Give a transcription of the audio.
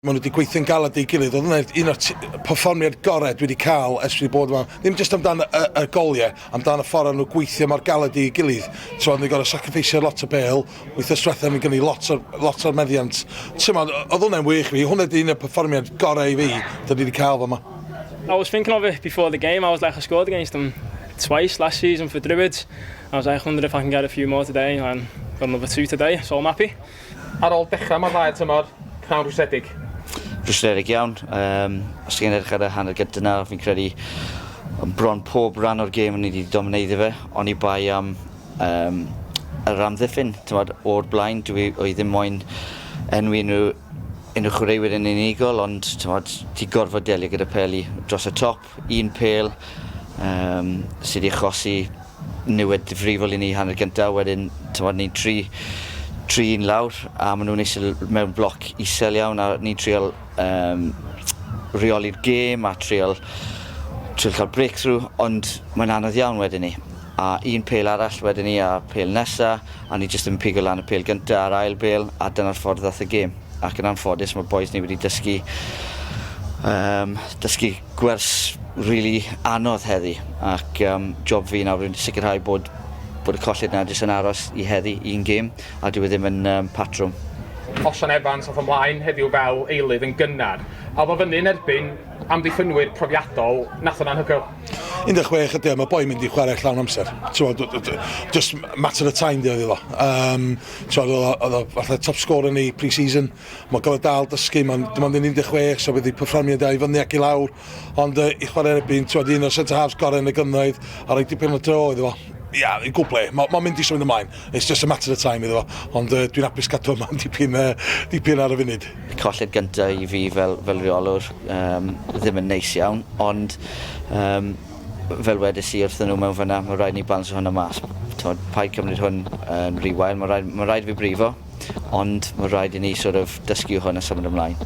Maen nhw wedi gweithio'n galed ei gilydd. Oedd hwnna un o'r perfformiad gorau dwi wedi cael ers fi wedi bod yma. Ddim jyst amdan y, y goliau, amdan y ffordd nhw gweithio mor galed ei gilydd. Ti'n nhw'n gorfod sacrificio lot o bêl. Wythnos diwethaf mi gynnu lot o'r, lot o'r meddiant. Ti'n oedd hwnna'n wych fi. Hwnna di un o'r perfformiad gorau i fi dwi wedi cael fama. I was thinking of it before the game. I was like, I scored against them twice last season for Druids. I was like, I wonder if I can get a few more today. And got another two today, so I'm happy. Ar ôl dechrau mor dda i'r tymor, pnawn rhwystredig. Rhwystredig iawn. Os ti'n edrych ar y hanner gyntaf na, fi'n credu bron pob rhan o'r gêm ni wedi domineiddio fe, oni bai am yr amddiffyn, t'mod, o'r blaen, dwi oedd ddim moyn enwi unrhyw chwaraewyr yn unigol, ond t'mod, ti gorfod delio gyda peli dros y top, un pêl sydd wedi achosi niwed difrifol i ni hanner gyntaf, wedyn t'mod, ni'n 3-1 lawr, a maen nhw'n eistedd mewn bloc isel iawn, a ni'n trial reoli'r gêm a trial cael breakthrough, ond mae'n anodd iawn wedyn ni. A un pêl arall wedyn ni, a pêl nesa, a ni jyst yn pigo lan y pêl gyntaf a'r ail bêl, a dyna'r ffordd ddath y gêm. Ac yn anffodus, mae boys ni wedi dysgu gwers really anodd heddi. Ac job fi nawr yn sicrhau bod y colled na jyst yn aros i heddi, un gêm, a dyw e ddim yn patrwm. Osian Evans oedd ymlaen heddiw fel eilydd yn gynnar. A oedd o fyny yn erbyn amddiffynwyr profiadol, nath o'n anhygoel. 16 ydy o, mae boi mynd i chwarae llawn amser. T'mod, just matter of time di oedd iddo. T'mod, oedd o fatha top scorer yn ei pre-season. Mae'n gael y dal dysgu, mae'n dim ond yn 16, so bydd ei perfformiad i fyny ac i lawr. Ond i chwarae erbyn, t'mod, un o'r centre halves gorau yn y gynghrair, a rhoi dipyn o dro iddo fo. Ia, i gwble, ma mynd i symud ymlaen. It's just a matter of time iddo fo. Ond dwi'n hapus cadw yma dipyn ar y funud. Colled gyntaf i fi fel reolwr ddim yn neis iawn, ond fel wedes i wrthyn nhw mewn fyna, mae rhaid ni balance hwnna mas. T'mod, paid cymryd hwn yn rhy wael, mae rhaid i fi brifo, ond mae rhaid i ni sort of dysgu hwn a symud ymlaen.